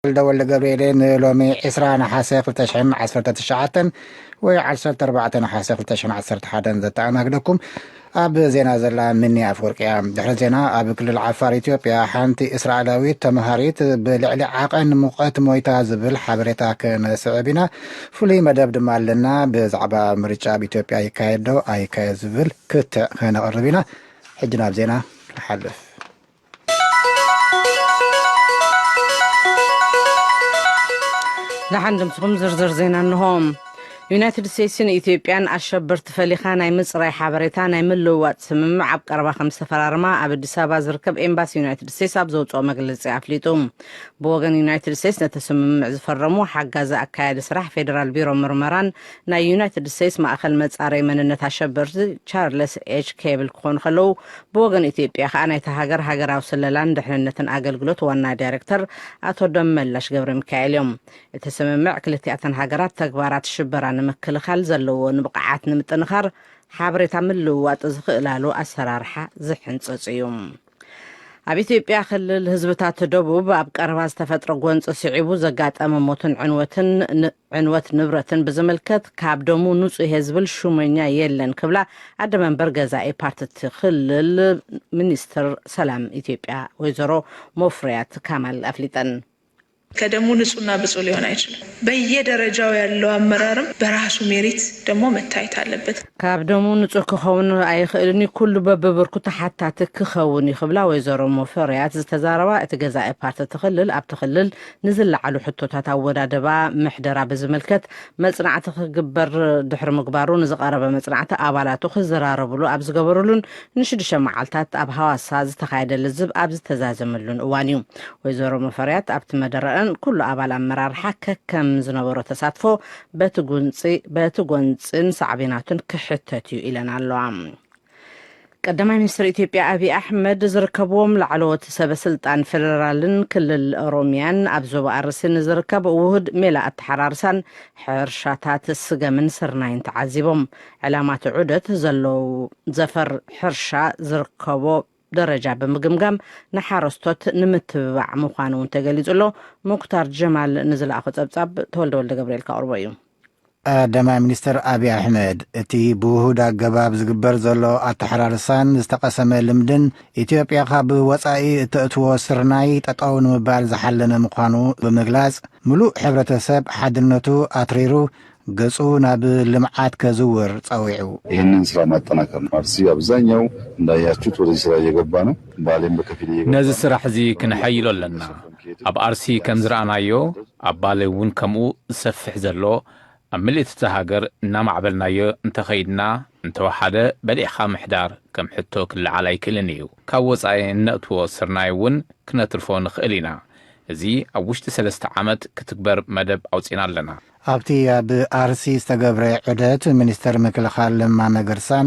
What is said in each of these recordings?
ወልደ ወልደ ገብርኤል ንሎሚ ዕስራ ነሓሰ ክልተ ሽሕን ዓሰርተ ትሽዓተን ወይ ዓሰርተ ኣርባዕተ ነሓሰ ክልተ ሽሕን ዓሰርተ ሓደን ዘተኣናግደኩም። ኣብ ዜና ዘላ ምኒ ኣፍወርቂ እያ። ድሕሪ ዜና፣ ኣብ ክልል ዓፋር ኢትዮጵያ ሓንቲ እስራኤላዊት ተምሃሪት ብልዕሊ ዓቐን ሙቐት ሞይታ ዝብል ሓበሬታ ክነስዕብ ኢና። ፍሉይ መደብ ድማ ኣለና። ብዛዕባ ምርጫ ኣብ ኢትዮጵያ ይካየድ ዶ ኣይካየድ ዝብል ክትዕ ክነቕርብ ኢና። ሕጂ ናብ ዜና ንሓልፍ። ደሓን ድምፅኹም። ዝርዝር ዜና እንሆ። ዩናይትድ ስቴትስን ኢትዮጵያን ኣሸበርቲ ፈሊኻ ናይ ምፅራይ ሓበሬታ ናይ ምልውዋጥ ስምምዕ ኣብ ቀረባ ከም ዝተፈራረማ ኣብ ኣዲስ ኣበባ ዝርከብ ኤምባሲ ዩናይትድ ስቴትስ ኣብ ዘውፅኦ መግለፂ ኣፍሊጡ። ብወገን ዩናይትድ ስቴትስ ነቲ ስምምዕ ዝፈረሙ ሓጋዚ ኣካያዲ ስራሕ ፌዴራል ቢሮ ምርመራን ናይ ዩናይትድ ስቴትስ ማእኸል መፃረይ መንነት ኣሸበርቲ ቻርለስ ኤች ኬብል ክኾኑ ከለዉ፣ ብወገን ኢትዮጵያ ከኣ ናይታ ሃገር ሃገራዊ ስለላን ድሕንነትን ኣገልግሎት ዋና ዳይሬክተር ኣቶ ደመላሽ ገብረ ሚካኤል እዮም። እቲ ስምምዕ ክልቲኣተን ሃገራት ተግባራት ሽበራ ንምክልኻል ዘለዎ ንብቕዓት ንምጥንኻር ሓበሬታ ምልውዋጥ ዝኽእላሉ ኣሰራርሓ ዝሕንጽጽ እዩ። ኣብ ኢትዮጵያ ክልል ህዝብታት ደቡብ ኣብ ቀረባ ዝተፈጥረ ጎንፂ ስዒቡ ዘጋጠመ ሞትን ዕንወትን ን- ዕንወት ንብረትን ብዝምልከት ካብ ደሙ ንጹህ እየ ዝብል ሹመኛ የለን ክብላ ኣደ መንበር ገዛኢ ፓርቲ እቲ ክልል ሚኒስትር ሰላም ኢትዮጵያ ወይዘሮ ሞፍሪያት ካማል ኣፍሊጠን። ከደሙ ንጹህና ብጹህ ሊሆን አይችልም። በየደረጃው ያለው አመራርም በራሱ ሜሪት ደግሞ መታየት አለበት። ካብ ደሙ ንጹህ ክኸውን ኣይኽእልን እዩ። ኩሉ በብብርኩ ተሓታቲ ክኸውን እዩ ክብላ ወይዘሮ ሞፈሪያት ዝተዛረባ እቲ ገዛኢ ፓርቲ እቲ ክልል ኣብቲ ክልል ንዝለዓሉ ሕቶታት ኣወዳድባ ምሕደራ ብዝምልከት መጽናዕቲ ክግበር ድሕሪ ምግባሩ ንዝቐረበ መጽናዕቲ ኣባላቱ ክዘራረብሉ ኣብ ዝገበሩሉን ንሽዱሽተ መዓልታት ኣብ ሃዋሳ ዝተኻየደ ልዝብ ኣብ ዝተዛዘመሉን እዋን እዩ። ወይዘሮ ሙፈሪያት ኣብቲ መደረአን ኩሉ ኣባል ኣመራርሓ ከከም ዝነበሮ ተሳትፎ በቲ ጉንፂ በቲ ጎንፅን ሳዕቤናቱን ክሕተት እዩ ኢለን ኣለዋ። ቀዳማይ ሚኒስትር ኢትዮጵያ ኣብይ ኣሕመድ ዝርከብዎም ላዕለዎት ሰበ ስልጣን ፌደራልን ክልል ኦሮሚያን ኣብ ዞባ ኣርሲ ንዝርከብ ውሁድ ሜላ ኣተሓራርሳን ሕርሻታት ስገምን ስርናይን ተዓዚቦም። ዕላማ እቲ ዑደት ዘለዉ ዘፈር ሕርሻ ዝርከቦ ደረጃ ብምግምጋም ንሓረስቶት ንምትብባዕ ምዃኑ እውን ተገሊጹ ኣሎ። ሙክታር ጀማል ንዝለኣኾ ጸብጻብ ተወልደ ወልደ ገብርኤል ከቕርቦ እዩ። ቀዳማይ ሚኒስትር ኣብይ ኣሕመድ፣ እቲ ብውሁድ ኣገባብ ዝግበር ዘሎ ኣተሓራርሳን ዝተቐሰመ ልምድን፣ ኢትዮጵያ ካብ ወጻኢ እተእትዎ ስርናይ ጠጠው ንምባል ዝሓለነ ምዃኑ ብምግላጽ፣ ምሉእ ሕብረተሰብ ሓድነቱ ኣትሪሩ ገጹ ናብ ልምዓት ከዝውር ጸዊዑ። ይህንን ስራ ማጠናከር ነው። አርሲ አብዛኛው እንዳያችሁት ወደዚህ ስራ እየገባ ነው። ባሌም በከፊል እየገባ ነዚ ነው። ስራሕ እዚ ክነሐይሎ ኣለና። ኣብ ኣርሲ ከም ዝረኣናዮ፣ ኣብ ባሌ እውን ከምኡ ዝሰፍሕ ዘሎ፣ ኣብ ምልእቲ እታ ሃገር እናማዕበልናዮ እንተኸይድና፣ እንተወሓደ በሊዕኻ ምሕዳር ከም ሕቶ ክለዓል ኣይክእልን እዩ። ካብ ወጻኢ እነእትዎ ስርናይ እውን ክነትርፎ ንኽእል ኢና። እዚ ኣብ ውሽጢ ሰለስተ ዓመት ክትግበር መደብ ኣውጺና ኣለና። ኣብቲ ኣብ ኣርሲ ዝተገብረ ዑደት፣ ሚኒስተር ምክልኻል ለማ መገርሳን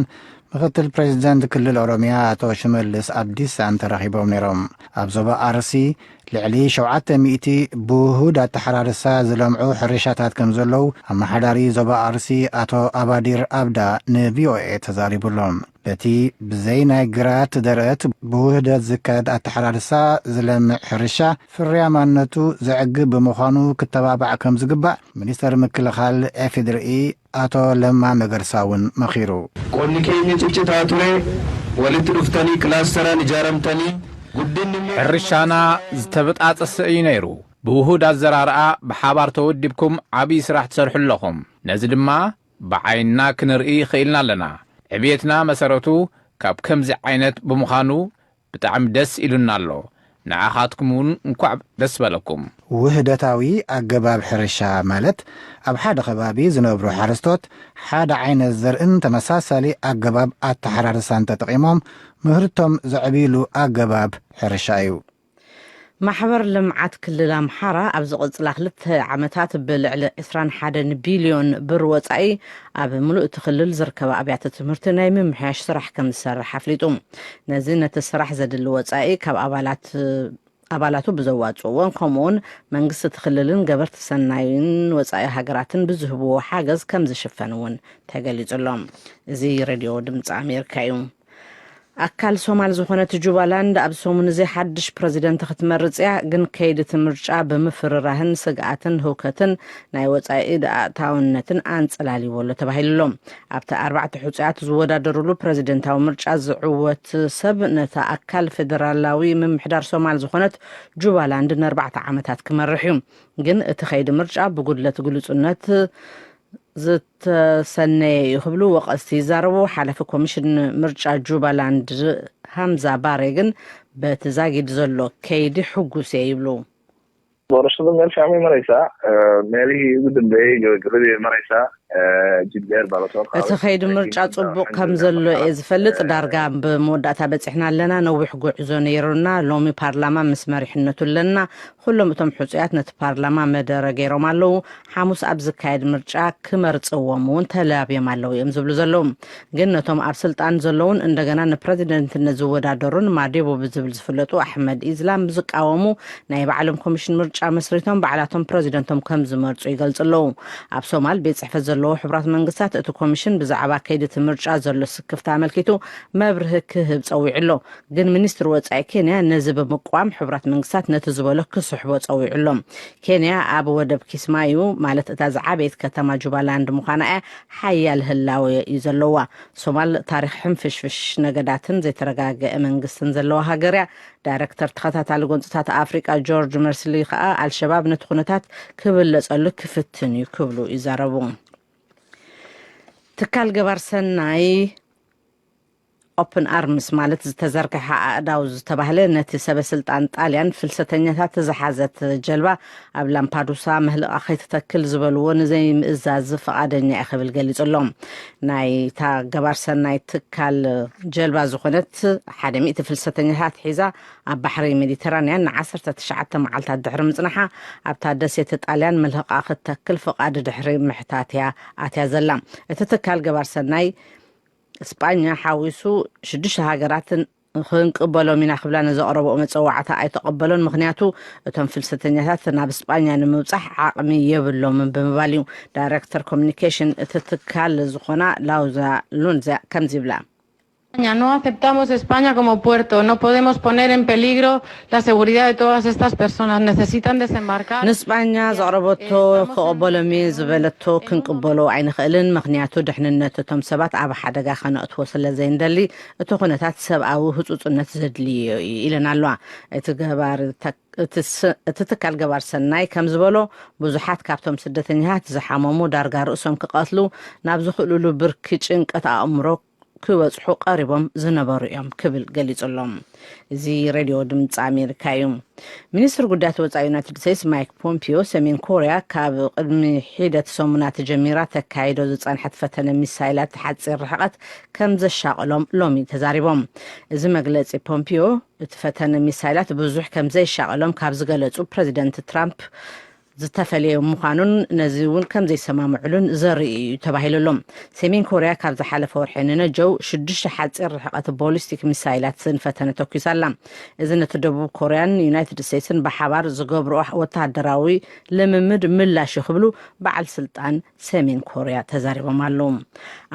ምክትል ፕሬዚደንት ክልል ኦሮሚያ ኣቶ ሽመልስ ኣብዲሳን ተረኺቦም ነይሮም። ኣብ ዞባ ኣርሲ ልዕሊ ሸውዓተ ሚእቲ ብውሁድ ኣተሓራርሳ ዝለምዑ ሕርሻታት ከም ዘለዉ ኣመሓዳሪ ዞባ ኣርሲ ኣቶ ኣባዲር ኣብዳ ንቪኦኤ ተዛሪቡ ኣሎ። በቲ ብዘይ ናይ ግራት ደረት ብውህደት ዝካየድ ኣተሓራርሳ ዝለምዕ ሕርሻ ፍርያማነቱ ዘዕግብ ብምዃኑ ክተባባዕ ከም ዝግባእ ሚኒስተር ምክልኻል ኤፊድርኢ ኣቶ ለማ መገርሳ እውን መኺሩ። Qonni keenya ciccitaa ture, walitti dhuftanii kilaasteraan ijaaramtanii guddinni ሕርሻና ዝተበጣጠሰ እዩ ነይሩ። ብውሁድ ኣዘራርኣ ብሓባር ተወዲብኩም ዓብዪ ስራሕ ትሰርሑ ኣለኹም። ነዚ ድማ ብዓይንና ክንርኢ ኽኢልና ኣለና። ዕብየትና መሰረቱ ካብ ከምዚ ዓይነት ብምዃኑ ብጣዕሚ ደስ ኢሉና ኣሎ። ንዓኻትኩም እውን እንኳዕ ደስ በለኩም። ውህደታዊ ኣገባብ ሕርሻ ማለት ኣብ ሓደ ከባቢ ዝነብሩ ሓረስቶት ሓደ ዓይነት ዘርእን ተመሳሳሊ ኣገባብ ኣተሓራርሳን ተጠቒሞም ምህርቶም ዘዕብይሉ ኣገባብ ሕርሻ እዩ። ማሕበር ልምዓት ክልል ኣምሓራ ኣብ ዝቕጽላ ክልተ ዓመታት ብልዕሊ ዕስራን ሓደን ቢልዮን ብር ወጻኢ ኣብ ምሉእ እቲ ክልል ዝርከባ ኣብያተ ትምህርቲ ናይ ምምሕያሽ ስራሕ ከም ዝሰርሕ ኣፍሊጡ። ነዚ ነቲ ስራሕ ዘድሊ ወጻኢ ካብ ኣባላት ኣባላቱ ብዘዋጽእዎን ከምኡውን መንግስቲ እቲ ክልልን ገበርቲ ሰናይን ወጻኢ ሃገራትን ብዝህብዎ ሓገዝ ከም ዝሽፈን እውን ተገሊጹ ኣሎ። እዚ ሬድዮ ድምፂ ኣሜሪካ እዩ። ኣካል ሶማል ዝኾነት ጁባላንድ ኣብ ሰሙን እዚ ሓድሽ ፕረዚደንት ክትመርጽ እያ፣ ግን ከይዲ እቲ ምርጫ ብምፍርራህን ስግኣትን ህውከትን ናይ ወጻኢ ኣእታውነትን ኣንጸላልይዎ ኣሎ ተባሂሉ ኣሎ። ኣብቲ ኣርባዕተ ሕጹያት ዝወዳደሩሉ ፕረዚደንታዊ ምርጫ ዝዕወት ሰብ ነታ ኣካል ፌደራላዊ ምምሕዳር ሶማል ዝኾነት ጁባላንድ ንኣርባዕተ ዓመታት ክመርሕ እዩ። ግን እቲ ከይዲ ምርጫ ብጉድለት ግሉጽነት ዝተሰነየ እዩ ክብሉ ወቐስቲ ይዛረቡ። ሓላፊ ኮሚሽን ምርጫ ጁባላንድ ሃምዛ ባሬ ግን በቲ ዛጊድ ዘሎ ከይዲ ሕጉስ እየ ይብሉ። Doorashada meel fiican bay maraysaa. Meelihii ugu dambeeyey gabagabadii bay maraysaa. Jid dheer baa lasoo qaaday. እቲ ከይዲ ምርጫ ጽቡቕ ከም ዘሎ እየ ዝፈልጥ። ዳርጋ ብመወዳእታ በጺሕና ኣለና። ነዊሕ ጉዕዞ ነይሩና። ሎሚ ፓርላማ ምስ መሪሕነቱ ኣለና። ኩሎም እቶም ሕጹያት ነቲ ፓርላማ መደረ ገይሮም ኣለዉ። ሓሙስ ኣብ ዝካየድ ምርጫ ክመርጽዎም እውን ተላብዮም ኣለዉ እዮም ዝብሉ ዘለዉ። ግን ነቶም ኣብ ስልጣን ዘለውን እንደገና ንፕረዚደንትነት ዝወዳደሩን ማዴቦ ብዝብል ዝፍለጡ ኣሕመድ ኢዝላም ዝቃወሙ ናይ ባዕሎም ኮሚሽን ምርጫ መስሪቶም ባዕላቶም ፕረዚደንቶም ከም ዝመርጹ ይገልጹ ኣለዉ። ኣብ ሶማል ቤት ጽሕፈት ዘለዎ ሕቡራት መንግስታት እቲ ኮሚሽን ብዛዕባ ከይዲ እቲ ምርጫ ዘሎ ስክፍታ ኣመልኪቱ መብርሂ ክህብ ጸዊዑ ኣሎ። ግን ሚኒስትሪ ወጻኢ ኬንያ ነዚ ብምቅዋም ሕቡራት መንግስታት ነቲ ዝበሎ ክስሕቦ ጸዊዑ ኣሎ። ኬንያ ኣብ ወደብ ኪስማዩ ማለት እታ ዝዓበየት ከተማ ጁባላንድ ምዃና እያ ሓያል ህላወ እዩ ዘለዋ። ሶማል ታሪኽ ሕንፍሽፍሽ ነገዳትን ዘይተረጋገአ መንግስትን ዘለዋ ሃገር እያ። ዳይረክተር ተኸታታሊ ጎንፅታት ኣፍሪቃ ጆርጅ መርስሊ ከኣ ኣልሸባብ ነቲ ኩነታት ክብለጸሉ ክፍትን እዩ ክብሉ ይዛረቡ። ትካል ገባር ሰናይ ኦፕን ኣርምስ ማለት ዝተዘርግሐ ኣእዳው ዝተባህለ ነቲ ሰበ ስልጣን ጣልያን ፍልሰተኛታት ዝሓዘት ጀልባ ኣብ ላምፓዱሳ ምህልቓ ከይትተክል ዝበልዎ ንዘይምእዛዝ ፍቓደኛ እየ ክብል ገሊጹ ኣሎ። ናይታ ገባር ሰናይ ትካል ጀልባ ዝኾነት ሓደ ሚእቲ ፍልሰተኛታት ሒዛ ኣብ ባሕሪ ሜዲተራንያን ንዓሰርተ ትሽዓተ መዓልታት ድሕሪ ምጽናሓ ኣብታ ደሴት ጣልያን ምህልቓ ክትተክል ፍቓድ ድሕሪ ምሕታት እያ ኣትያ ዘላ። እቲ ትካል ገባር ሰናይ ስጳኛ ሓዊሱ ሽዱሽተ ሃገራት ክንቅበሎም ኢና ክብላ ንዘቕረብኦ መጸዋዕታ ኣይተቐበሎን። ምኽንያቱ እቶም ፍልሰተኛታት ናብ ስጳኛ ንምብጻሕ ዓቕሚ የብሎምን ብምባል እዩ። ዳይረክተር ኮሚኒኬሽን እቲ ትካል ዝኾና ላውዛ ሉንዛ ከምዚ ይብላ። España. No aceptamos España como puerto. No podemos poner en peligro la seguridad de todas estas personas. Necesitan desembarcar. ንስጳኛ ዘቕረበቶ ክቕበሎም እየ ዝበለቶ ክንቅበሎ ኣይንኽእልን፣ ምኽንያቱ ድሕንነት እቶም ሰባት ኣብ ሓደጋ ከነእትዎ ስለ ዘይንደሊ እቲ ኩነታት ሰብኣዊ ህጹጽነት ዘድልዮ እዩ ኢለን ኣለዋ። እቲ ገባር እቲ ትካል ገባር ሰናይ ከም ዝበሎ ብዙሓት ካብቶም ስደተኛታት ዝሓመሙ ዳርጋ ርእሶም ክቐትሉ ናብ ዝኽእልሉ ብርኪ ጭንቀት ኣእምሮ ክበጽሑ ቀሪቦም ዝነበሩ እዮም ክብል ገሊጹ ኣሎ። እዚ ሬድዮ ድምፂ ኣሜሪካ እዩ። ሚኒስትር ጉዳያት ወፃኢ ዩናይትድ ስቴትስ ማይክ ፖምፒዮ ሰሜን ኮርያ ካብ ቅድሚ ሒደት ሰሙናት ጀሚራ ተካይዶ ዝፀንሐት ፈተነ ሚሳይላት ሓፂር ርሕቐት ከም ዘሻቕሎም ሎሚ ተዛሪቦም። እዚ መግለፂ ፖምፒዮ እቲ ፈተነ ሚሳይላት ብዙሕ ከም ዘይሻቐሎም ካብ ዝገለፁ ፕረዚደንት ትራምፕ ዝተፈለየ ምዃኑን ነዚ እውን ከም ዘይሰማምዕሉን ዘርኢ እዩ ተባሂሉ ኣሎ። ሰሜን ኮርያ ካብ ዝሓለፈ ወርሒ ንነጀው ሽዱሽተ ሓፂር ርሕቐት ቦሊስቲክ ሚሳይላት ዝንፈተነ ተኩሳ ኣላ። እዚ ነቲ ደቡብ ኮርያን ዩናይትድ ስቴትስን ብሓባር ዝገብርኦ ወታደራዊ ልምምድ ምላሽ እዩ ክብሉ በዓል ስልጣን ሰሜን ኮርያ ተዛሪቦም ኣለዉ።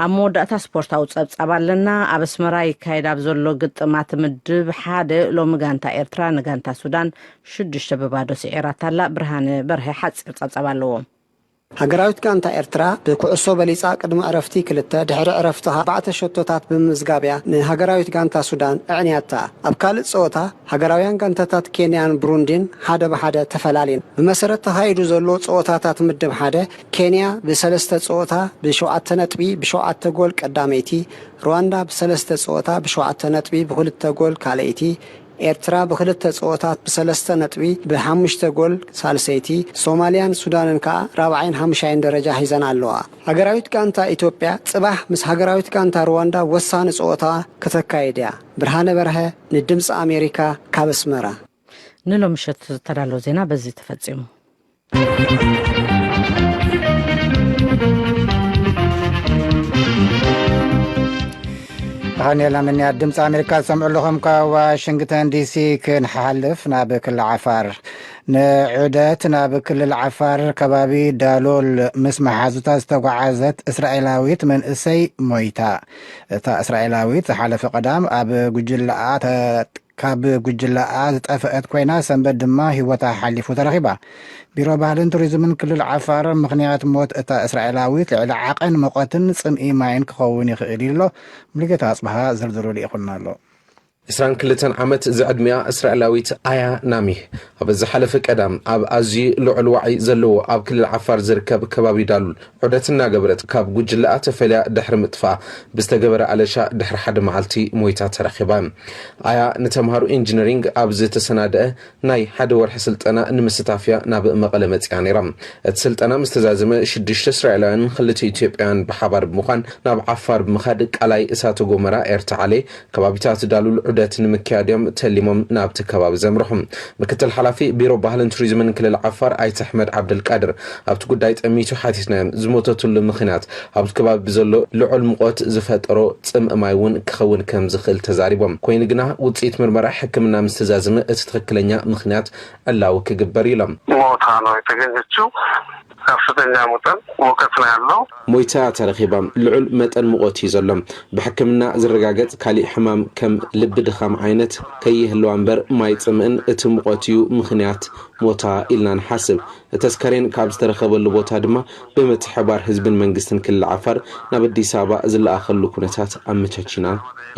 ኣብ መወዳእታ ስፖርታዊ ጸብጻብ ኣለና። ኣብ ኣስመራ ይካየድ ኣብ ዘሎ ግጥማት ምድብ ሓደ ሎሚ ጋንታ ኤርትራ ንጋንታ ሱዳን ሽዱሽተ ብባዶ ስዒራታ ኣላ። ብርሃነ በርሀ ሓጺር ጸብጻብ ኣለዎ። ሃገራዊት ጋንታ ኤርትራ ብኩዕሶ በሊጻ ቅድሚ ዕረፍቲ ክልተ ድሕሪ ዕረፍቲ ኣርባዕተ ሸቶታት ብምምዝጋብ እያ ንሃገራዊት ጋንታ ሱዳን ኣዕንያታ። ኣብ ካልእ ጸወታ ሃገራውያን ጋንታታት ኬንያን ብሩንዲን ሓደ ብሓደ ተፈላልየን። ብመሰረት ተኻይዱ ዘሎ ጸወታታት ምድብ ሓደ ኬንያ ብሰለስተ ጸወታ ብሸውዓተ ነጥቢ ብሸውዓተ ጎል ቀዳመይቲ፣ ሩዋንዳ ብሰለስተ ጸወታ ብሸውዓተ ነጥቢ ብኽልተ ጎል ካልኣይቲ፣ ኤርትራ ብኽልተ ጸወታት ብሰለስተ ነጥቢ ብሓሙሽተ ጎል ሳልሰይቲ፣ ሶማልያን ሱዳንን ከኣ ራብዓይን ሓሙሻይን ደረጃ ሒዘን ኣለዋ። ሃገራዊት ጋንታ ኢትዮጵያ ጽባሕ ምስ ሃገራዊት ጋንታ ሩዋንዳ ወሳኒ ጸወታ ከተካይድ እያ። ብርሃነ በርሀ ንድምጺ ኣሜሪካ ካብ ኣስመራ። ንሎሚ ምሸት ዝተዳለወ ዜና በዚ ተፈጺሙ። ተኸኒልና ምንያት ድምፂ ኣሜሪካ ዝሰምዑ ኣለኹም። ካብ ዋሽንግተን ዲሲ ክንሓልፍ ናብ ክሊ ዓፋር። ንዑደት ናብ ክልል ዓፋር ከባቢ ዳሎል ምስ መሓዙታ ዝተጓዓዘት እስራኤላዊት መንእሰይ ሞይታ። እታ እስራኤላዊት ዝሓለፈ ቀዳም ኣብ ጉጅለኣ ተ-፣ ካብ ጉጅለኣ ዝጠፍአት ኮይና፣ ሰንበት ድማ ህይወታ ሓሊፉ ተረኺባ። ቢሮ ባህልን ቱሪዝምን ክልል ዓፋር ምኽንያት ሞት እታ እስራኤላዊት ልዕሊ ዓቐን ሙቐትን ጽምኢ ማይን ክኸውን ይኽእል ኢሉ ኣሎ። ሙሉጌታ ኣጽብሃ ዝርዝሩ ልኢኹልና ኣሎ። ዕስራን ክልተን ዓመት ዝዕድሚኣ እስራኤላዊት ኣያ ናሚህ ኣብ ዝሓለፈ ቀዳም ኣብ ኣዝዩ ልዑል ዋዒ ዘለዎ ኣብ ክልል ዓፋር ዝርከብ ከባቢ ዳሉል ዑደት እናገበረት ካብ ጉጅለኣ ተፈልያ ድሕሪ ምጥፋኣ ብዝተገበረ ኣለሻ ድሕሪ ሓደ መዓልቲ ሞይታ ተረኺባ። ኣያ ንተምሃሮ ኢንጂነሪንግ ኣብ ዝተሰናደአ ናይ ሓደ ወርሒ ስልጠና ንምስታፍ እያ ናብ መቐለ መጺኣ ነይራ። እቲ ስልጠና ምስ ተዛዘመ ሽዱሽተ እስራኤላውያንን ክልተ ኢትዮጵያውያን ብሓባር ብምዃን ናብ ዓፋር ብምኻድ ቃላይ እሳተ ጎመራ ኤርታዓሌ ከባቢታት ዳሉል ዑደት ንምክያድ እዮም ተሊሞም ናብቲ ከባቢ ዘምርሑ። ምክትል ሓላፊ ቢሮ ባህልን ቱሪዝምን ክልል ዓፋር ኣይተ ኣሕመድ ዓብደልቃድር ኣብቲ ጉዳይ ጠሚቱ ሓቲትናዮም። ዝሞተትሉ ምኽንያት ኣብቲ ከባቢ ብዘሎ ልዑል ሙቐት ዝፈጠሮ ጽምእ ማይ እውን ክኸውን ከም ዝኽእል ተዛሪቦም። ኮይኑ ግና ውፅኢት ምርመራ ሕክምና ምስ ተዛዘመ እቲ ትኽክለኛ ምኽንያት ዕላዊ ክግበር ኢሎም። ሞታ ነው የተገኘችው። ከፍተኛ ሙቀት ሙቀት ነው ያለው። ሞይታ ተረኺባ። ልዑል መጠን ሙቐት እዩ ዘሎ። ብሕክምና ዝረጋገጽ ካሊእ ሕማም ከም ልቢ ድኻም ዓይነት ከይህልዋ እምበር ማይ ጽምእን እቲ ሙቐት እዩ ምኽንያት ሞታ ኢልና ንሓስብ። እቲ ኣስከሬን ካብ ዝተረኸበሉ ቦታ ድማ ብምትሕባር ህዝብን መንግስትን ክልል ዓፋር ናብ ኣዲስ ኣበባ ዝለኣኸሉ ኩነታት ኣመቻቺና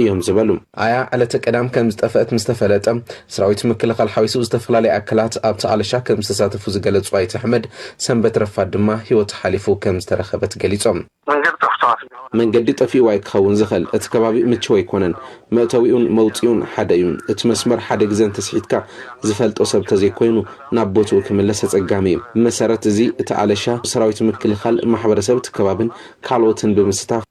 እዮም ዝበሉ። ኣያ ዕለተ ቀዳም ከም ዝጠፍአት ምስ ተፈለጠ ሰራዊት ምክልኻል ሓዊሱ ዝተፈላለዩ ኣካላት ኣብቲ ኣለሻ ከም ዝተሳተፉ ዝገለጹ ኣይተ ኣሕመድ ሰንበት ረፋድ ድማ ህይወቱ ሓሊፉ ከም ዝተረኸበት ገሊጾም። መንገድ ጠፍተዋል። መንገዲ ጠፊእዋ እዩ ክኸውን ዝኽእል። እቲ ከባቢ ምችው ኣይኮነን። መእተዊኡን መውፅኡን ሓደ እዩ። እቲ መስመር ሓደ ግዘ እንተስሒትካ ዝፈልጦ ሰብ ተዘይኮይኑ ናብ ቦትኡ ክምለስ ኣፀጋሚ እዩ። ብመሰረት እዚ እቲ ኣለሻ ሰራዊት ምክልኻል ማሕበረሰብ እቲ ከባብን ካልኦትን ብምስታፍ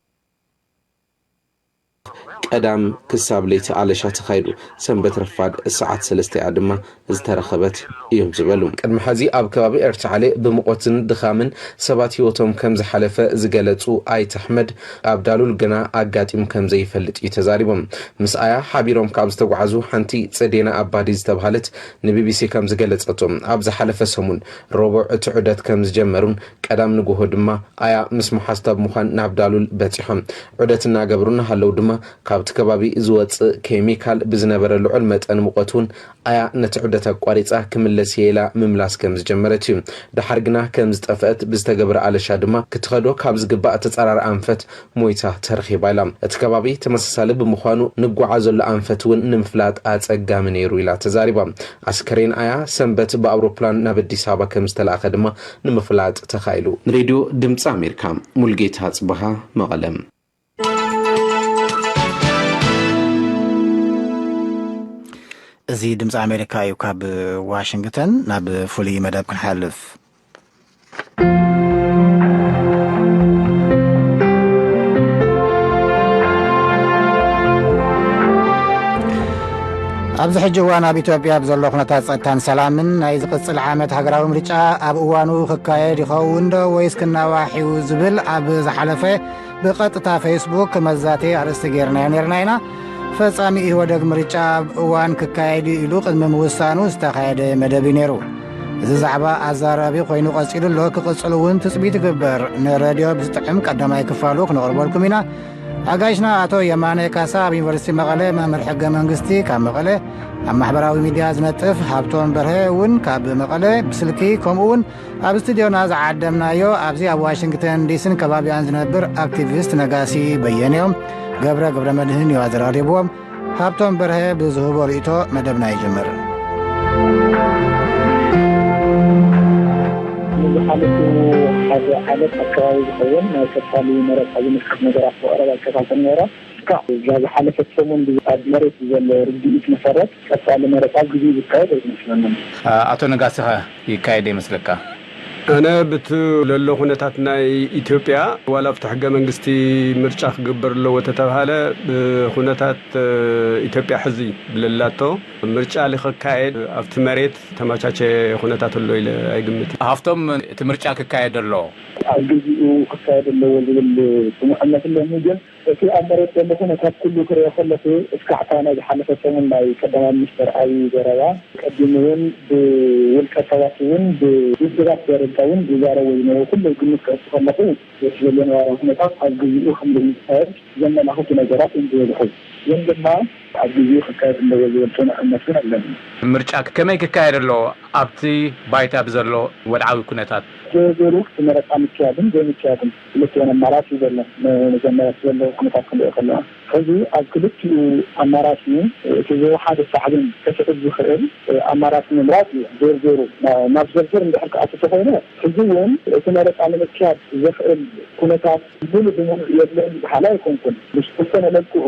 ቀዳም ክሳብ ለይቲ ኣለሻ ተኻይዱ። ሰንበት ረፋድ ሰዓት ሰለስተ እያ ድማ ዝተረኸበት እዮም ዝበሉ። ቅድሚ ሕዚ ኣብ ከባቢ ኤርታሌ ብሙቐትን ድኻምን ሰባት ህይወቶም ከም ዝሓለፈ ዝገለጹ ኣይተ ኣሕመድ ኣብ ዳሉል ግና ኣጋጢሙ ከም ዘይፈልጥ እዩ ተዛሪቦም። ምስ ኣያ ሓቢሮም ካብ ዝተጓዓዙ ሓንቲ ጸዴና ኣባዲ ዝተባህለት ንቢቢሲ ከም ዝገለጸቶ ኣብ ዝሓለፈ ሰሙን ረቡዕ እቲ ዑደት ከም ዝጀመሩን ቀዳም ንግሆ ድማ ኣያ ምስ መሓዝታ ብምዃን ናብ ዳሉል በጺሖም። ዑደት እናገበሩ እናሃለዉ ድማ ካብቲ ከባቢ ዝወጽእ ኬሚካል ብዝነበረ ልዑል መጠን ሙቐት እውን ኣያ ነቲ ዑደት ኣቋሪጻ ክምለስ እየ ኢላ ምምላስ ከም ዝጀመረት እዩ። ደሓር ግና ከም ዝጠፍአት ብዝተገበረ ኣለሻ ድማ ክትኸዶ ካብ ዝግባእ ተጻራሪ ኣንፈት ሞይታ ተረኺባ ኢላ። እቲ ከባቢ ተመሳሳሊ ብምዃኑ ንጓዓዘሉ ኣንፈት እውን ንምፍላጥ ኣጸጋሚ ነይሩ ኢላ ተዛሪባ። ኣስከሬን ኣያ ሰንበት ብኣውሮፕላን ናብ ኣዲስ ኣበባ ከም ዝተላእኸ ድማ ንምፍላጥ ተኻኢሉ። ንሬድዮ ድምፂ ኣሜሪካ ሙልጌታ ጽበሃ መቐለም። እዚ ድምፂ ኣሜሪካ እዩ። ካብ ዋሽንግተን ናብ ፍሉይ መደብ ክንሓልፍ። ኣብዚ ሕጂ እዋን ኣብ ኢትዮጵያ ብዘሎ ኩነታት ጸጥታን ሰላምን ናይ ዝቕጽል ዓመት ሃገራዊ ምርጫ ኣብ እዋኑ ክካየድ ይኸውን ዶ ወይስ ክናዋሕ እዩ ዝብል ኣብ ዝሓለፈ ብቐጥታ ፌስቡክ መዛተዪ ኣርእስቲ ጌርናዮ ኔርና ኢና። ፈጻሚ ኢህወደግ ምርጫ ኣብ እዋን ክካየድ እዩ ኢሉ ቅድሚ ምውሳኑ ዝተኻየደ መደብ እዩ ነይሩ። እዚ ዛዕባ ኣዛራቢ ኮይኑ ቀጺሉ ኣሎ፣ ክቕጽል እውን ትጽቢት ይግበር። ንረድዮ ብዝጥዕም ቀዳማይ ክፋሉ ክነቕርበልኩም ኢና። ኣጋይሽና ኣቶ የማነ ካሳ ኣብ ዩኒቨርሲቲ መቐለ መምህር ሕገ መንግስቲ ካብ መቐለ፣ ኣብ ማሕበራዊ ሚድያ ዝነጥፍ ሃብቶም በርሀ እውን ካብ መቐለ ብስልኪ ከምኡ እውን ኣብ ስቱድዮና ዝዓደምናዮ ኣብዚ ኣብ ዋሽንግተን ዲሲን ከባቢኣን ዝነብር ኣክቲቪስት ነጋሲ በየነ እዮም። ገብረ ገብረ መድህን እዩ ኣዘራሪብዎም። ሃብቶም በርሀ ብዝህቦ ርእይቶ መደብና ይጅምር። ንዝሓለፉ ሓደ ዓመት ኣከባቢ ዝኸውን ናይ ቀጻሊ መረፃ ዝምልከት ነገራት ብቐረባ ይከታተል ነይረ። እስካዕ እዛ ዝሓለፈት ሰሙን ኣብ መሬት ዘሎ ርድኢት መሰረት ቀጻሊ መረፃ ግዜኡ ዝካየድ ኣይመስለንን። ኣቶ ነጋሲኸ ይካየድ ይመስለካ? ኣነ ብቲ ለሎ ኩነታት ናይ ኢትዮጵያ ዋላ ኣብቲ ሕገ መንግስቲ ምርጫ ክግበር ኣለዎ ተተባሃለ ብኩነታት ኢትዮጵያ ሕዚ ብለላቶ ምርጫ ልክካየድ ኣብቲ መሬት ተመቻቸ ኩነታት ኣሎ ኢለ ኣይግምት። ሃፍቶም እቲ ምርጫ ክካየድ ኣሎ። ኣብ ግዚኡ ክካየድ ኣለዎ ዝብል ስምዕነት ኣለኒ ግን እቲ ኣብ መሬት ዘሎ ኩነታት ኩሉ ክሪኦ ከለኹ፣ እስካዕ እታ ናይ ዝሓለፈ ሰሙን ናይ ቀዳማይ ሚኒስተር ኣብይ ዘረባ፣ ቀዲሙ እውን ብውልቀ ሰባት እውን ብውድባት ደረጃ እውን ዝዛረቡ ዝነበሩ ኩሉ ግምት ከእቱ ከለኹ፣ እቲ ዘሎ ነባራዊ ኩነታት ኣብ ግዜኡ ከም ዘይካየድ ዘመላኽቱ ነገራት እዮም ዝበዝሑ። ግን ድማ ኣብ ግዜኡ ክካየድ ኣለዎ ዝብል ጽኑዕ እምነት እውን ኣለኒ። ምርጫ ከመይ ክካየድ ኣለዎ ኣብቲ ባይታ ብዘሎ ወድዓዊ ኩነታት? ዝርዝሩ እቲ መረጻ ምክያድን ዘይምክያድን ክልቲኦን ኣማራጺ ዘሎ። መጀመርያ እቲ ዘለዎ ኩነታት ክንሪኦ ከለና፣ ሕዚ ኣብ ክልቲኡ ኣማራጺ እቲ ዝወሓደ ሳዕቤን ከስዕብ ዝኽእል ኣማራጺ ምምራጽ እዩ። ዝርዝሩ ናብ ዝርዝር እንድሕር ክኣቱ ተኾይኑ፣ ሕዚ እውን እቲ መረጻ ንምክያድ ዘኽእል ኩነታት ሙሉ ብሙሉ የለን ዝበሃል ኣይኮንኩን። ብዝተወሰነ መልክዑ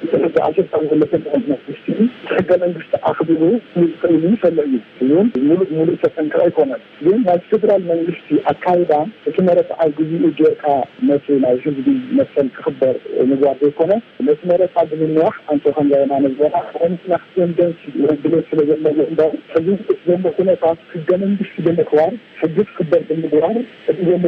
እቲ ሕዚ ኣብ ስልጣን ዘሎ መንግስቲ እቲ ሕገ መንግስቲ ኣኽቢሩ ዝኽእል ዘሎ እዩ። እውን ሙሉ ብሙሉ ዝተጠንቀቐ ኣይኮነን። ግን ናይ ፌደራል መንግስቲ ኣካይዳ እቲ መረፃ ኣብ ግዜኡ ጌርካ ነቲ ናይ ህዝቢ መሰል ክኽበር ምግባር ዘይኮነ፣ ነቲ መረፃ ብምንዋሕ ኣንቶ ከምዛ የማነ ዝበላ ናይ ምፅናሕ ቴንደንሲ ወይ ድሌት ስለ ዘለዎ እምበር፣ ሕዚ ዘሎ ኩነታት ሕገ መንግስቲ ብምኽባር ሕጊ ክኽበር ብምግባር እቲ ዘሎ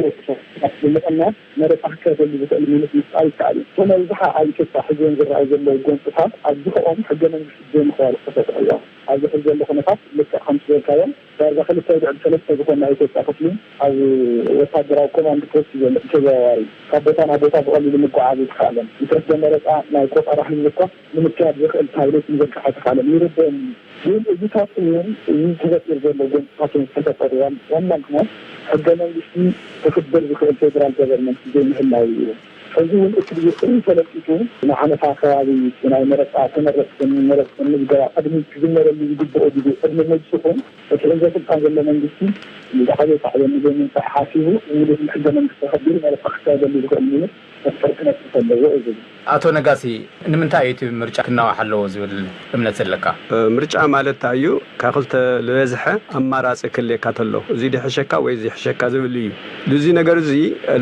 ብምቕናስ መረፃ ክካየደሉ ዝኽእል ሚኒት ምፍጣር ይከኣል እዩ። እቶም ኣብዝሓ ኣብ ኢትዮጵያ ሕዚ እውን ዝረኣዩ ዘለዉ ጎንፅታት ኣብዝሕኦም ሕገ መንግስቲ ዘይምኽባር ዝተፈጥረ እዮም። ኣብዚ ሕዚ ዘሎ ኩነታት ልክዕ ከምቲ ዝበልካዮ ዳርጋ ክልተ ልዕሊ ሰለስተ ዝኾን ናይ ኢትዮጵያ ክፍሊ ኣብ ወታደራዊ ኮማንድ ፖስት ዘሎ ተዘዋዋሪ ካብ ቦታ ናብ ቦታ ብቐሊሉ ምጉዓዝ ኣይተኻእለን። እንተስ መረፃ ናይ ቆፀራ ህዝቢ እኳ ንምክያድ ዘኽእል ታብሌት ምዝርጋሕ ኣይተኻእለን። ይርደአኒ እዩ። ግን እዚታት እውን እዚ ተፈጢሩ ዘሎ ጎንፅታት እውን ዝተፈጠሩ ዋና ምኽንያት ሕገ መንግስቲ ክኽበር ዝኽእል ፌደራል ገቨርንመንት ዘይምህላው እዩ። ሕዚ እውን እቲ ብዝፅሪ ተለቂጡ ንዓመታ ከባቢ ናይ መረፃ ተመረፅትን መረፅትን ምዝገባ ቅድሚ ክጅመረሉ ዝግብኦ ግዜ ቅድሚ ምብፅሑ እቲ ሕዚ ስልጣን ዘሎ መንግስቲ ብዛዕባ ሳዕቤን ንዘይምንሳእ ሓሲቡ ውሉድ ሕገ መንግስቲ ኣኸቢሩ መረፃ ክካየደሉ ዝኽእል ሚኒት መፍጠር ክነጥፍ ኣለዎ እዩ ዝብል። ኣቶ ነጋሲ፣ ንምንታይ እዩ እቲ ምርጫ ክናዋሕ ኣለዎ ዝብል እምነት ዘለካ? ምርጫ ማለት እንታይ እዩ? ካብ ክልተ ዝበዝሐ ኣማራፂ ክልየካ ተሎ፣ እዚ ድሕሸካ ወይ እዚ ሕሸካ ዝብል እዩ። እዚ ነገር እዚ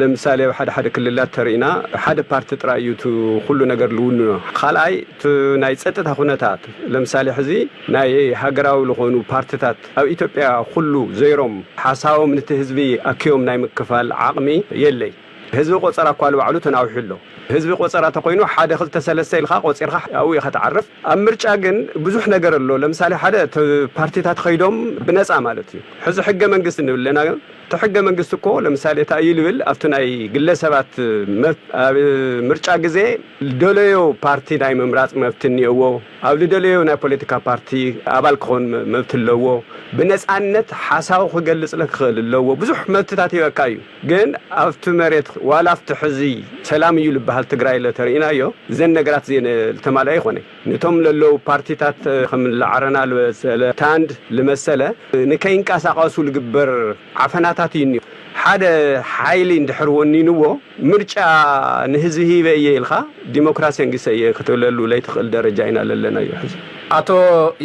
ለምሳሌ ኣብ ሓደ ሓደ ክልላት ተሪእና ሓደ ፓርቲ ጥራይ እዩ እቲ ኩሉ ነገር ልውንኖ። ካልኣይ እቲ ናይ ፀጥታ ኩነታት ለምሳሌ ሕዚ ናይ ሃገራዊ ዝኾኑ ፓርቲታት ኣብ ኢትዮጵያ ኩሉ ዘይሮም ሓሳቦም ነቲ ህዝቢ ኣኪቦም ናይ ምክፋል ዓቕሚ የለይ። ህዝቢ ቆፀራ እኳ ንባዕሉ ተናዊሑ ኣሎ። ህዝቢ ቆፀራ ተኮይኑ ሓደ ክልተ ሰለስተ ኢልካ ቆፂርካ ኣብኡ ኢኻ ትዓርፍ። ኣብ ምርጫ ግን ብዙሕ ነገር ኣሎ። ለምሳሌ ሓደ ተ- ፓርቲታት ከይዶም ብነፃ ማለት እዩ። ሕዚ ሕገ መንግስቲ ንብል ኣለና። እቲ ሕገ መንግስቲ እኮ ለምሳሌ እንታይ እዩ ልብል ኣብቲ ናይ ግለሰባት መብት ኣብ ምርጫ ግዜ ዝደለዮ ፓርቲ ናይ ምምራፅ መብት እኒኦዎ። ኣብ ዝደለዮ ናይ ፖለቲካ ፓርቲ ኣባል ክኾን መ- መብት ኣለዎ። ብነፃነት ሓሳቡ ክገልፅ ለ ክኽእል ኣለዎ። ብዙሕ መብትታት ይበካ እዩ። ግን ኣብቲ መሬት ዋላ ኣብቲ ሕዚ ሰላም እዩ ዝበሃል ትግራይ ለተርእናዮ እዘን ነገራት እዚአን ዝተማልኣ ይኾነ። ነቶም ለለዉ ፓርቲታት ከም ለዓረና ልመሰለ ታንድ ልመሰለ ንከይንቀሳቐሱ ልግበር ዓፈናታት እዩ እኒኦ። ሓደ ሓይሊ እንድሕር ወኒንዎ ምርጫ ንህዝቢ ሂበ እየ ኢልካ ዲሞክራሲ ኣንጊሰ እየ ክትብለሉ ለይትኽእል ደረጃ ኢና ለለናዮ ሕዚ። ኣቶ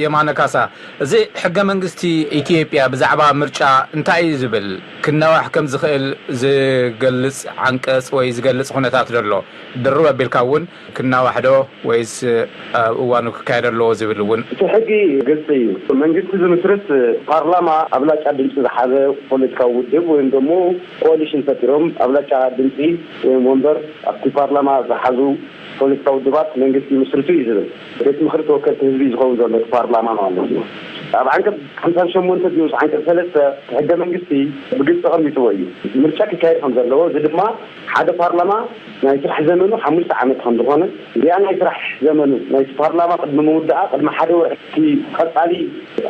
የማነ ካሳ፣ እዚ ሕገ መንግስቲ ኢትዮጵያ ብዛዕባ ምርጫ እንታይ እዩ ዝብል? ክናዋሕ ከም ዝኽእል ዝገልጽ ዓንቀጽ ወይ ዝገልጽ ኩነታት ዘሎ ድርብ ኣቢልካ እውን ክናዋሕ ዶ ወይስ ኣብ እዋኑ ክካየድ ኣለዎ ዝብል እውን? እቲ ሕጊ ግልፂ እዩ። መንግስቲ ዝምስርት ፓርላማ ኣብላጫ ድምፂ ዝሓዘ ፖለቲካዊ ውድብ ወይም ደግሞ ኮሊሽን ፈጢሮም ኣብላጫ ድምፂ ወይም ወንበር ኣብቲ ፓርላማ ዝሓዙ ፖለቲካዊ ውድባት መንግስቲ ይምስርቱ እዩ ዝብል። ቤት ምኽሪ ተወከልቲ ህዝቢ ዝኸውን ዘሎ እቲ ፓርላማ ማለት እዩ። ኣብ ዓንቀፅ ሓምሳን ሸሞንተ ንኡስ ዓንቀፅ ሰለስተ እቲ ሕገ መንግስቲ ብግልፂ ኣቐሚጥዎ እዩ። ምርጫ ክካየድ ከም ዘለዎ፣ እዚ ድማ ሓደ ፓርላማ ናይ ስራሕ ዘመኑ ሓሙሽተ ዓመት ከም ዝኾነ፣ እዚኣ ናይ ስራሕ ዘመኑ ናይቲ ፓርላማ ቅድሚ ምውዳኣ ቅድሚ ሓደ ወርሒ እቲ ቀፃሊ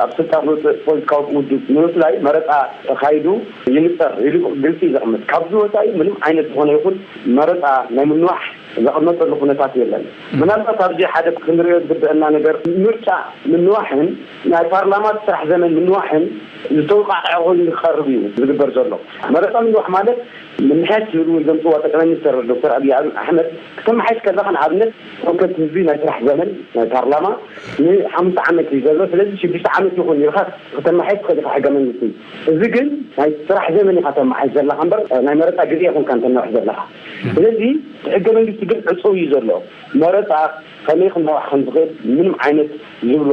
ኣብ ስልጣን ዝወፅእ ፖለቲካዊ ውድብ ንምፍላይ መረፃ ተኻይዱ ይንፀር ኢሉ ግልፂ እዩ ዘቕምጥ። ካብዚ ወፃኢ ምንም ዓይነት ዝኾነ ይኹን መረፃ ናይ ምንዋሕ ዘቐመጠሉ ኩነታት የለን። ምናልባት ኣብዚ ሓደ ክንሪኦ ዝግበአና ነገር ምርጫ ምንዋሕን ናይ ፓርላማ ስራሕ ዘመን ምንዋሕን ዝተወቃዕዐ ኮይኑ ክቐርብ እዩ ዝግበር ዘሎ። መረፃ ምንዋሕ ማለት ምምሕያሽ ዝብል እውን ዘምፅዋ ጠቅላይ ሚኒስትር ዶክተር ኣብይ ኣሕመድ ክተመሓይሽ ከለኻ ንኣብነት ተወከልቲ ህዝቢ ናይ ስራሕ ዘመን ናይ ፓርላማ ንሓሙሽተ ዓመት እዩ ዘሎ። ስለዚ ሽዱሽተ ዓመት ይኹን ኢልካ ክተመሓይሽ ትኽእል ኢኻ ሕገ መንግስቲ። እዚ ግን ናይ ስራሕ ዘመን ኢኻ ተመሓይሽ ዘለኻ እምበር ናይ መረፃ ግዜ ይኹንካ እንተነውሕ ዘለኻ። ስለዚ እቲ ሕገ መንግስቲ ግን ዕፁው እዩ ዘሎ። መረፃ ከመይ ክናዋሕ ከም ዝኽእል ምንም ዓይነት ዝብሎ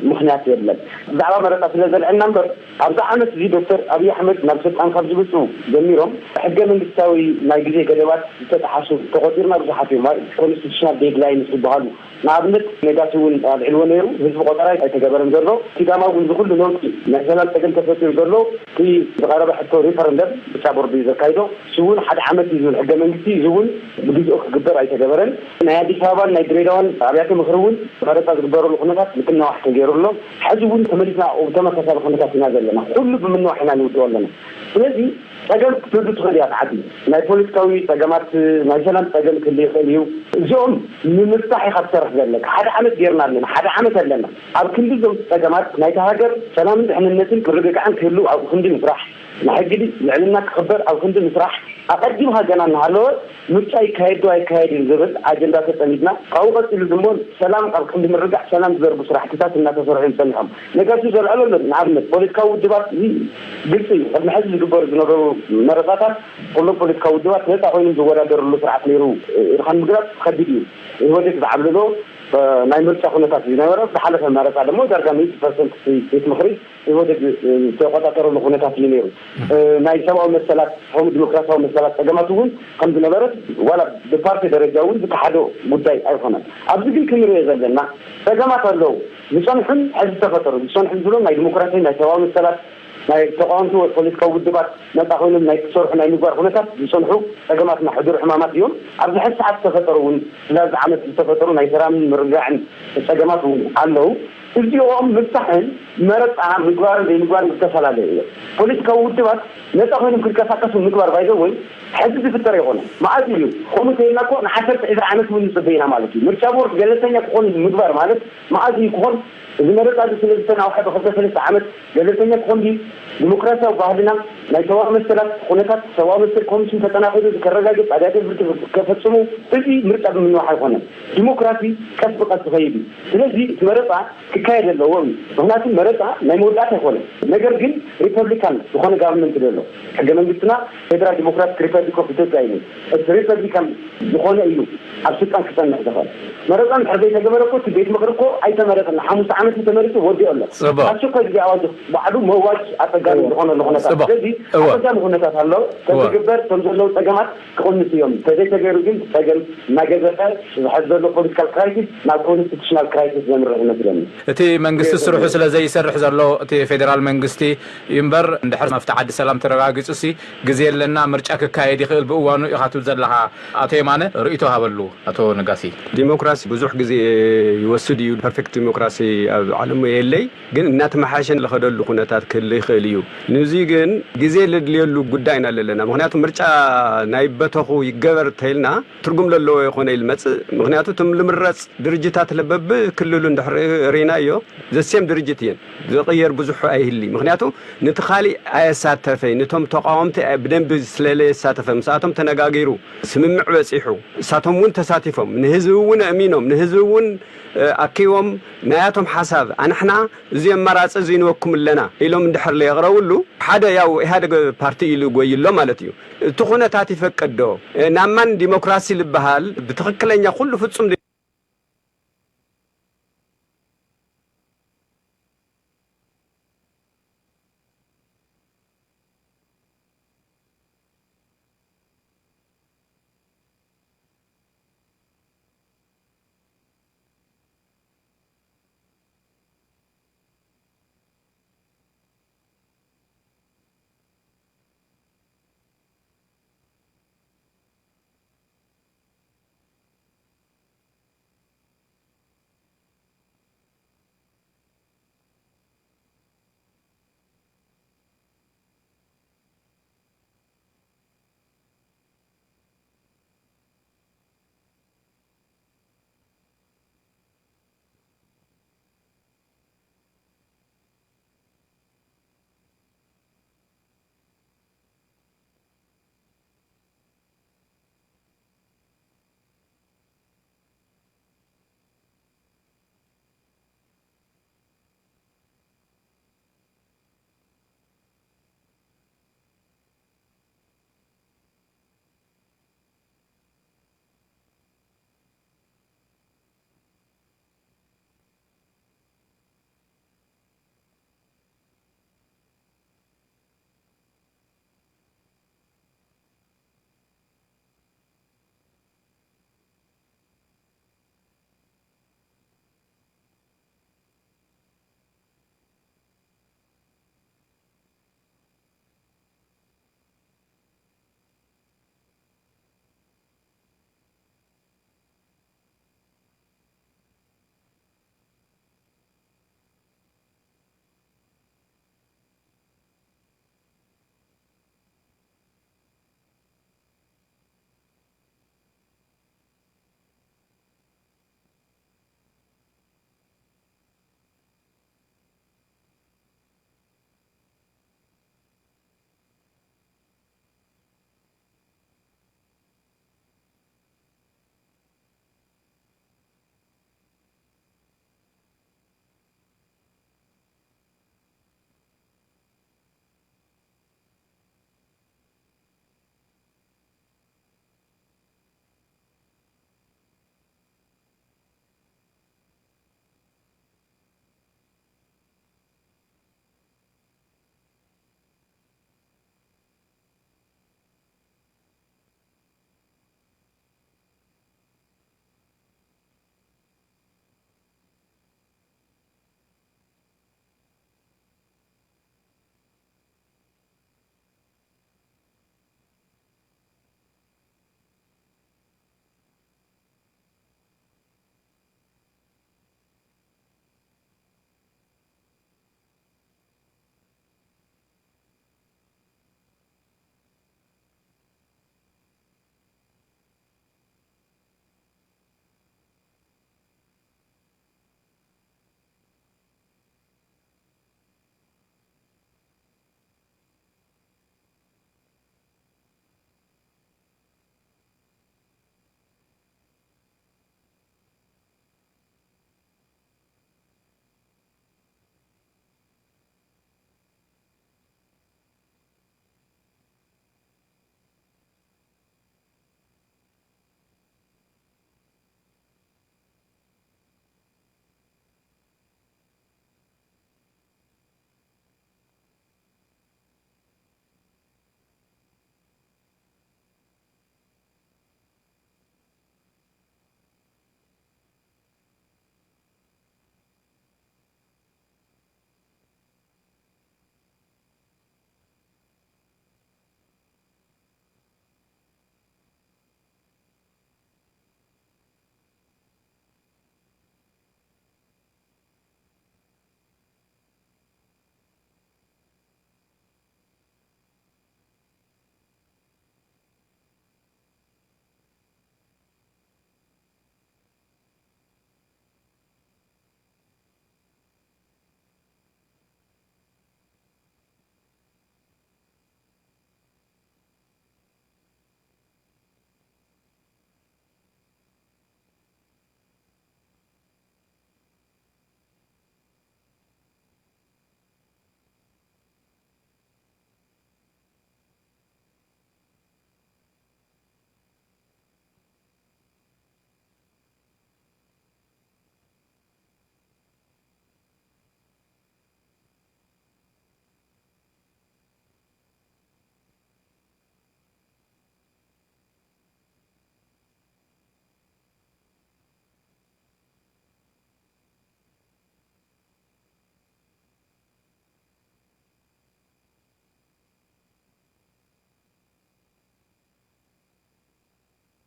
ምኽንያት የለን። ብዛዕባ መረፃ ስለ ዘልዐልና እምበር፣ ኣብዚ ዓመት እዚ ዶክተር ኣብይ ኣሕመድ ናብ ስልጣን ካብ ዝመፁ ጀሚሮም፣ ሕገ መንግስታዊ ናይ ግዜ ገደባት ዝተጠሓሱ ተቆፂርና ብዙሓት እዮም። ኮንስቲቱሽናል ዴድላይንስ ዝበሃሉ፣ ንኣብነት ነጋሲ እውን ኣልዒልዎ ነይሩ። ህዝቢ ቆጠራ ኣይተገበረን ዘሎ። ሲዳማ እውን ዝኩሉ ለውጢ ናይ ሰላም ፀገም ተፈጢሩ ዘሎ፣ እቲ ዝቐረበ ሕቶ ሪፈረንደም ብጫ ቦርድ እዩ ዘካይዶ። እሱ እውን ሓደ ዓመት እዩ ዝብል ሕገ መንግስቲ፣ እዚ እውን ብግዜኡ ክግበር ኣይተገበረን። ናይ ኣዲስ ኣበባን ናይ ድሬዳዋን ኣብያተ ምኽሪ እውን መረፃ ዝግበረሉ ኩነታት ምትናዋሕ ተገይሩ ኣሎ። ሕዚ እውን ተመሊስና ኣብ ተመሳሳሊ ኩነታት ኢና ዘለና። ኩሉ ብምንዋሕ ኢና ንውድኦ ኣለና። ስለዚ ፀገም ክትህሉ ትኽእል እያ፣ ዓዲ ናይ ፖለቲካዊ ፀገማት፣ ናይ ሰላም ፀገም ክህሉ ይኽእል እዩ። እዚኦም ንምፍታሕ ኢኻ ትሰርሕ ዘለካ። ሓደ ዓመት ጌርና ኣለና፣ ሓደ ዓመት ኣለና። ኣብ ክንዲ እዞም ፀገማት ናይታ ሃገር ሰላምን ድሕንነትን ምርግጋዕን ክህሉ ኣብ ክንዲ ምስራሕ፣ ናይ ሕጊ ልዕልና ክኽበር ኣብ ክንዲ ምስራሕ፣ ኣቐዲምካ ገና እናሃለወ ምርጫ ይካየድ ዶ ኣይካየድን ዝብል ኣጀንዳ ተጸሚድና፣ ካብኡ ቀጺሉ ድማ ሰላም ኣብ ክንዲ ምርጋዕ ሰላም ዝዘርጉ ስራሕትታት እናተሰርሑ እዮም ጸኒሖም። ነጋሲ ዘልዕሎ ኣሎ። ንኣብነት ፖለቲካዊ ውድባት፣ እዚ ግልፂ እዩ። ቅድሚ ሕዚ ዝግበሩ ዝነበሩ መረፃታት ኩሎም ፖለቲካዊ ውድባት ነፃ ኮይኖም ዝወዳደርሉ ስርዓት ነይሩ ኢልካ ንምግላፅ ከቢድ እዩ። ኢህወዴግ ዝዓብለሎ ናይ ምርጫ ኩነታት እዩ ዝነበረ። ዝሓለፈ መረፃ ደግሞ ዳርጋ ሚእቲ ፐርሰንት ቤት ምኽሪ ኢህወዴግ ዝተቆፃፀረሉ ኩነታት እዩ ነይሩ። ናይ ሰብኣዊ መሰላት ከምኡ ዲሞክራሲያዊ መሰላት ፀገማት እውን ከም ዝነበረ ዋላ ብፓርቲ ደረጃ እውን ዝተሓዶ ጉዳይ ኣይኮነን። ኣብዚ ግን ክንሪኦ ዘለና ፀገማት ኣለዉ። ዝፀንሑን ሕዚ ዝተፈጠሩ ዝፀንሑን ዝብሎም ናይ ዲሞክራሲ ናይ ሰብኣዊ መሰላት ናይ ተቃወምቲ ወይ ፖለቲካዊ ውድባት ነፃ ኮይኖም ናይ ክሰርሑ ናይ ምግባር ኩነታት ዝፀንሑ ፀገማትና ሕዱር ሕማማት እዮም። ኣብዚ ሕዚ ሰዓት ዝተፈጠሩ እውን ስለዚ ዓመት ዝተፈጠሩ ናይ ሰላምን ምርግጋዕን ፀገማት እውን ኣለዉ። እዚኦም ምፍታሕን መረፃ ምግባርን ዘይምግባርን ዝተፈላለየ እዮም። ፖለቲካዊ ውድባት ነፃ ኮይኖም ክንቀሳቀሱ ምግባር ባይዘ ወይ ሕዚ ዝፍጠር ኣይኮነን። መዓዝ እዩ ከምኡ ተይልና እኮ ንዓሰርተ ዕስራ ዓመት እውን ንፅበ ኢና ማለት እዩ። ምርጫ ቦርድ ገለልተኛ ክኾን ምግባር ማለት መዓዝ እዩ ክኾን? እዚ መረፃ እዚ ስለ ዝተናውሐ ብክልተ ሰለስተ ዓመት ገለልተኛ ክኾን ድዩ? ዲሞክራሲያዊ ባህልና ናይ ሰብኣዊ መሰላት ኩነታት ሰብኣዊ መሰል ኮሚሽን ተጠናኺሩ ዝከረጋግፅ ኣብያተ ፍርዲ ከፈፅሙ እዚ ምርጫ ብምንዋሕ ኣይኮነን። ዲሞክራሲ ቀስ ብቀስ ዝኸይድ እዩ። ስለዚ እቲ መረፃ ክካየድ ኣለዎ እዩ። ምክንያቱ መረፃ ናይ መወዳእታ ኣይኮነን። ነገር ግን ሪፐብሊካን ዝኾነ ጋቨርንመንት ዘሎ ሕገ መንግስትና ፌደራል ዲሞክራቲክ ሪፐብሊክ ኦፍ ኢትዮጵያ እዩ። እቲ ሪፐብሊካን ዝኾነ እዩ ኣብ ስልጣን ክፀንሕ ዝኽእል። መረፃ እንድሕር ዘይተገበረ እኮ እቲ ቤት ምኽሪ እኮ ኣይተመረፀን። ሓሙሽተ ዓመት እዩ ተመሪፁ ወዲኡ ኣሎ። ፅቡቅ። ኣስቸኳይ ግዜ ኣዋጅ ባዕሉ መዋጅ ኣፀጋሚ ዝኾነሉ ኩነታት። ፅቡቅ። ስለዚ እወ። ኣፀጋሚ ኩነታት ኣሎ። እወ። ተዝግበር እቶም ዘለዉ ፀገማት ክቕንሱ እዮም። ተዘይተገይሩ ግን ፀገም እናገዘፈ ዝሕዝ ዘሎ ፖለቲካል ክራይሲስ ናብ ኮንስቲቱሽናል ክራይሲስ ዘምርሕ ይመስለኒ። እቲ መንግስቲ ስርሑ ስለ ዘይሰርሕ ዘሎ እቲ ፌደራል መንግስቲ እዩ እምበር፣ እንድሕር መፍትሒ ዓዲ ሰላም ተረጋጊፁ ሲ ግዜ ኣለና፣ ምርጫ ክካየድ ይኽእል ብእዋኑ ኢኻ ትብል ዘለኻ። ኣቶ የማነ ርእይቶ ሃበሉ። ኣቶ ነጋሲ። ዲሞክራሲ ብዙሕ ግዜ ይወስድ እዩ። ፐርፌክት ዲሞክራሲ ኣብ ዓለም የለይ፣ ግን እናተመሓሸ ዝኸደሉ ኩነታት ክህሉ ይኽእል እዩ። ንዚ ግን ግዜ ለድልየሉ ጉዳይ ኢና ዘለና። ምክንያቱ ምርጫ ናይ በተኹ ይገበር ተይልና ትርጉም ለለዎ ይኾነ ኢልመፅእ። ምክንያቱ እቶም ልምረፅ ድርጅታት ለበብ ክልሉ እንድሕር ርኢናዮ ዘሴም ድርጅት እየን። ዝቕየር ብዙሕ ኣይህሊ። ምክንያቱ ነቲ ካሊእ ኣየሳተፈይ፣ ነቶም ተቃወምቲ ብደንቢ ስለለየሳተፈ፣ ምስኣቶም ተነጋጊሩ ስምምዕ በፂሑ፣ እሳቶም እውን ተሳቲፎም፣ ንህዝቢ እውን ኣእሚኖም፣ ንህዝቢ እውን ኣኪቦም፣ ናያቶም ሓሳብ ኣንሕና እዚ ኣማራፂ እዚ ንወኩም ኣለና ኢሎም እንድሕር ለየቕረብሉ፣ ሓደ ያው ኢህኣደግ ፓርቲ ኢሉ ጎይሎ ማለት እዩ። እቲ ኩነታት ይፈቅድ ዶ? ናብ ማን ዲሞክራሲ ዝበሃል ብትኽክለኛ ኩሉ ፍፁም